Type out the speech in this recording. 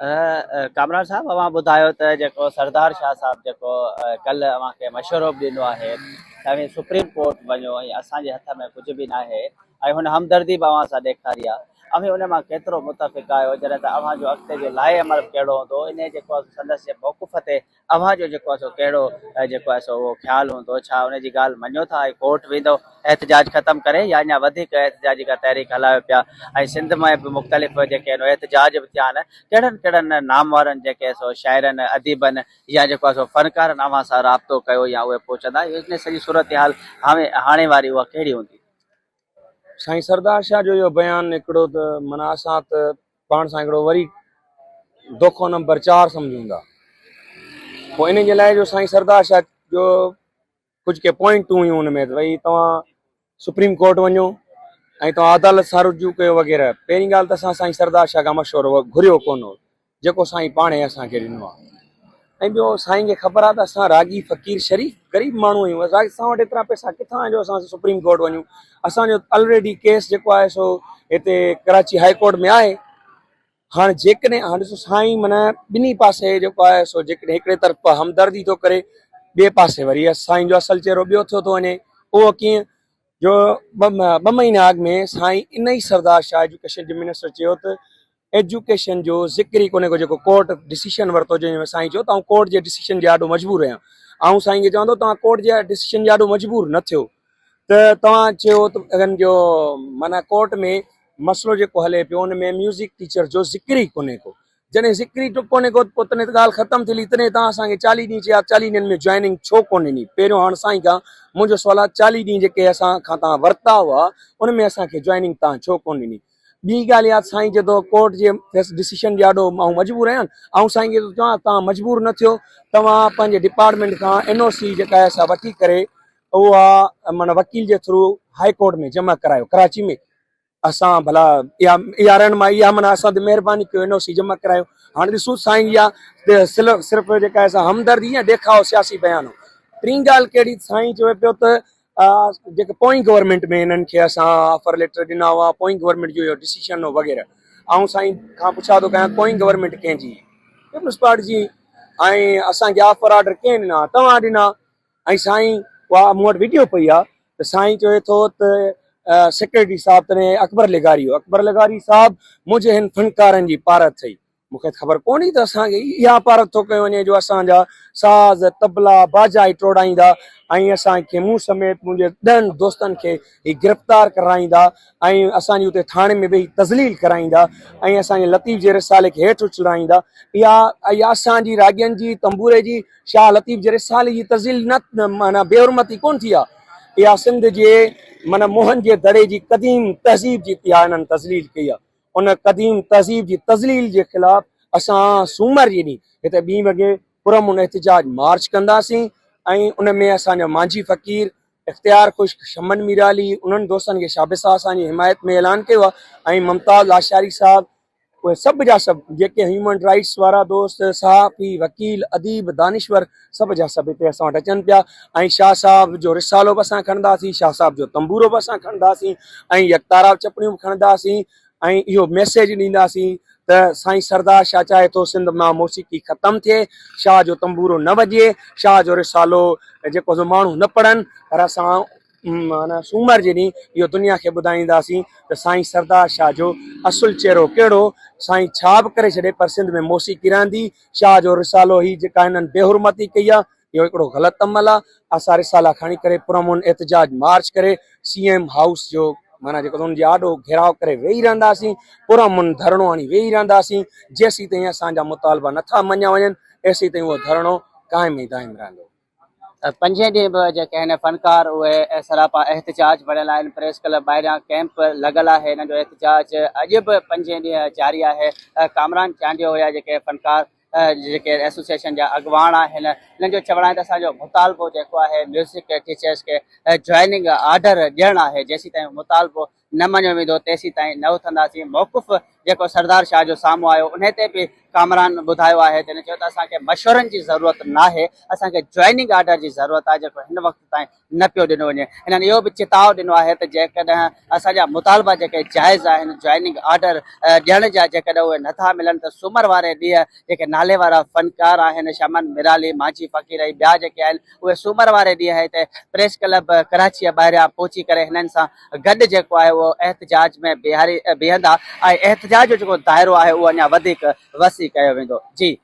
ڪامران صاحب اوهان ٻڌايو ته جيڪو سردار شاهه صاحب جيڪو ڪلهه اوهان کي مشورو به ڏنو آهي ته اوهين سپريم ڪورٽ وڃو ۽ اسان جي هٿ ۾ ڪجهه به ناهي ۽ هن همدردي به اوهان سان ڏيکاري آهي اوهين ان مان ڪيترو متفق آهيو جڏهن ته اوهان جو اڳتي جو لائحه عمل به ڪهڙو هوندو انهي جيڪو سندس جي موقف تي اوهان جو جيڪو آهي سو ڪهڙو جيڪو آهي سو اهو خيال هوندو ڇا ان جي ڳالهه مڃو ٿا ۽ ڪورٽ ويندو احتجاج ختم ڪري يا اڃا وڌيڪ احتجاجي ڪا تحريڪ هلايو پيا ۽ سنڌ ۾ به مختلف جيڪي آهن احتجاج به ٿيا آهن ڪهڙن ڪهڙن نامورن جيڪي سو شاعرن اديبن يا جيڪو آهي سو فنڪارن اوهان سان رابطو ڪيو يا اهي پهچندا ان سڄي صورتحال هاڻي هاڻي واري اها ڪهڙي هوندي؟ سائين سردار شاهه جو اهو بيان هڪڙو ته معنيٰ اسان ته پاڻ سان هڪڙو وري دوکو نمبر چار سمجهون ٿا پوء ان جي لاء جو سائين سردار شاهه جو ڪجهه ڪي پوائنٽون هيون ان ۾ ته ڀئي توهان سپريم ڪورٽ وڃو ۽ توهان عدالت سان رجوع ڪيو وغيره پهرين ڳالهه ته اسان سائين سردار شاهه کان مشورو گهريو ڪونه هو جيڪو سائين پاڻهي اسان کي ڏنو آهي ۽ ٻيو سائين کي خبر آهي ته اسان راڳي فقير شريف غريب ماڻهو آهيون اسان وٽ ايترا پئسا ڪٿان آهن جو اسان سپريم ڪورٽ وڃون اسان جو الريڊي ڪيس جيڪو آهي سو هتي ڪراچي هائي ڪورٽ ۾ آهي هاڻ جيڪڏهن هاڻ ڏسو سائين معنيٰ ٻنهي پاسي جيڪو آهي سو جيڪڏهن هڪڙي طرف همدردي ٿو ڪري ٻئي پاسي وري سائين جو اصل چهرو ٻيو ٿيو ٿو وڃي اهو ڪيئن جو ٻه مهينا اڳ ۾ سائين ان ئي سردار شاهه ايجوڪيشن جي منسٽر چيو ته ايجوڪيشن جو ذڪر ئي ڪونهي ڪو جيڪو ڪورٽ ڊسيشن ورتو جنهن ۾ سائين چيو ته آئون ڪورٽ جي ڊسيشن جي آڏو مجبور آهيان آئون سائين کي چوان ٿو توهان ڪورٽ جي ڊسيشن جي آڏو مجبور نه ٿيو ته توهان چيو ته ان جو معنيٰ ڪورٽ ۾ مسئلو جيڪو هلي پيو ان ۾ ميوزڪ ٽيچر جو ذڪر ئي ڪونهي ڪو جڏهن ذڪر ئي ڪونهي ڪو پوء تڏهن ته ڳالهه ختم ٿي تڏهن توهان اسان کي چاليهه ڏينهن چيا چاليهه ڏينهن ۾ جوائننگ ڇو ڪونه ڏني پهريون هاڻ سائين کان منهنجو سوال آهي چاليهه ڏينهن جيڪي اسان کان توهان ورتا هئا ان ۾ اسان کي جوائننگ توهان ڇو ڪونه ڏني ٻي ڳالهه اها ته سائين چئي ٿو ڪورٽ جي ڊسيشن جي آڏو آئون مجبور آهيان، آئون سائين کي ٿو چوان توهان مجبور نه ٿيو، توهان پنهنجي ڊپارٽمينٽ کان اين او سي جيڪا آهي سا وٺي ڪري اها معنيٰ وڪيل جي ٿرو هائي ڪورٽ ۾ جمع ڪرايو ڪراچي ۾ اسان ڀلا اها اها رهنمائي اها معنيٰ اسان تي مهرباني ڪيو اين او سي جمع ڪرايو هاڻي ڏسون سائين اها صرف جيڪا آهي سا همدردي يا ڏيکاء سياسي بيان هو ٽين ڳالهه ڪهڙي سائين چوي پيو ته جيڪي پوئين گورنمينٽ ۾ هنن کي اسان آفر ليٽر ڏنا هئا پوئين گورنمينٽ جو اهو ڊسيشن هو وغيره آئون سائين کان پڇا ٿو ڪيان پوئين گورنمينٽ ڪنهن جي پيپلز پارٽي جي ۽ اسان کي آفر آرڊر ڪنهن ڏنا توهان ڏنا ۽ سائين اها مون وٽ ويڊيو پئي آهي ته سائين چوي ٿو ته سيڪريٽري صاحب تڏهن اڪبر لغاري هو اڪبر لغاري صاحب منهنجي هن فنڪارن جي پارت ٿئي مون کي خبر ڪونهي ته اسان کي اها پارت ٿو ڪيو وڃي جو اسان جا ساز، طبلا، باجا هي ٽوڙائيندا ۽ اسان کي مون سميت منهنجي ڏهن دوستن کي هي گرفتار ڪرائيندا ۽ اسان جي اتي ٿاڻي ۾ ويهي تذليل ڪرائيندا ۽ اسان جي لطيف جي رسالي کي هيٺ اڇلائيندا. اها اها اسان جي راڳين جي تنبوري جي شاهه لطيف جي رسالي جي تذليل نه معنيٰ بي حرمتي ڪونه ٿي آهي. اها سنڌ جي معنيٰ موهن جي دڙي جي قديم تهذيب جي اها انهن تذليل ڪئي آهي. ان قديم تهذيب جي تذليل جي خلاف اسان سومر جي ڏينهن هتي ٻين وڳي پرامن احتجاج مارچ ڪنداسين ۽ ان ۾ اسان جا مانجهي فقير، اختيار خشڪ، شمن ميرالي انهن دوستن کي شابس آ اسان جي حمايت ۾ اعلان ڪيو آ ۽ ممتاز لاشاري صاحب اهي سڀ جا سڀ جيڪي هيومن رائيٽس وارا دوست، صحافي، وڪيل، اديب، دانشور سڀ جا سڀ هتي اسان وٽ اچن پيا ۽ شاهه صاحب جو رسالو به اسان کڻنداسين، شاهه صاحب جو تنبورو به اسان کڻنداسين ۽ يڪتارا چپڻيون به کڻنداسين ۽ اهو ميسيج ڏينداسين ته سائين سردار شاهه چاهي ٿو سنڌ مان موسيقي ختم ٿئي، شاهه جو تنبورو نه وڄي، شاهه جو رسالو جيڪو سو ماڻهو نه پڙهن پر اسان معنيٰ سومر جي ڏينهن اهو دنيا کي ٻڌائينداسين ته سائين سردار شاهه جو اصل چهرو ڪهڙو، سائين ڇا به ڪري ڇڏي پر سنڌ ۾ موسيقي رهندي، شاهه جو رسالو هي جيڪا هنن بي حرمتي ڪئي آهي اهو هڪڙو غلط عمل آهي، اسان رسالا کڻي ڪري پرامن احتجاج مارچ ڪري سي ايم هائوس جو معنيٰ جيڪو ان جي آڏو گهيراء ڪري ويهي رهنداسين، پرامن ڌرڻو هڻي ويهي رهنداسين، جيسيتائين اسان جا مطالبا نٿا مڃيا وڃن ايسيتائين اهو ڌرڻو قائم ۽ دائم رهندو. پنجين ڏينهن به جيڪي آهن فنڪار اهي سراپا احتجاج بڻيل آهن، پريس ڪلب ٻاهريان ڪئمپ لڳل آهي، انهن جو احتجاج اڄ به پنجين ڏينهن جاري آهي، ڪامران چانڊيو هيا جيڪي فنڪار جيڪي ايسوسيئيشن جا اڳواڻ آهن انهن جو چوڻ آهي ته اسان جو مطالبو جيڪو آهي ميوزڪ ٽيچرس کي جوائننگ آرڊر ڏيڻ آهي جيسيتائين مطالبو نه مڃيو ويندو تيسين تائين نه اٿنداسين. موقف جيڪو سردار شاهه جو سامهون آيو انهي تي به ڪامران ٻڌايو آهي ته هن چيو ته اسان کي مشورن جي ضرورت ناهي اسان کي جوائننگ آرڊر جي ضرورت آهي جيڪو هن وقت تائين نه پيو ڏنو وڃي. هنن اهو به چتاء ڏنو آهي ته جيڪڏهن اسان جا مطالبا جيڪي جائز آهن جوائننگ آرڊر ڏيڻ جا جيڪڏهن اهي نٿا ملن ته سومر واري ڏينهن جيڪي نالي وارا فنڪار آهن شمن ميرالي، مانجهي فقير ۽ ٻيا جيڪي آهن اهي سومر واري ڏينهن هتي پريس ڪلب ڪراچيء ٻاهريان پهچي ڪري هنن سان گڏ جيڪو آهي اهو احتجاج ۾ بيهاري بيهندا ۽ احتجاج جو جيڪو دائرو آهي اهو اڃا وڌيڪ وسيع ڪيو ويندو. جي.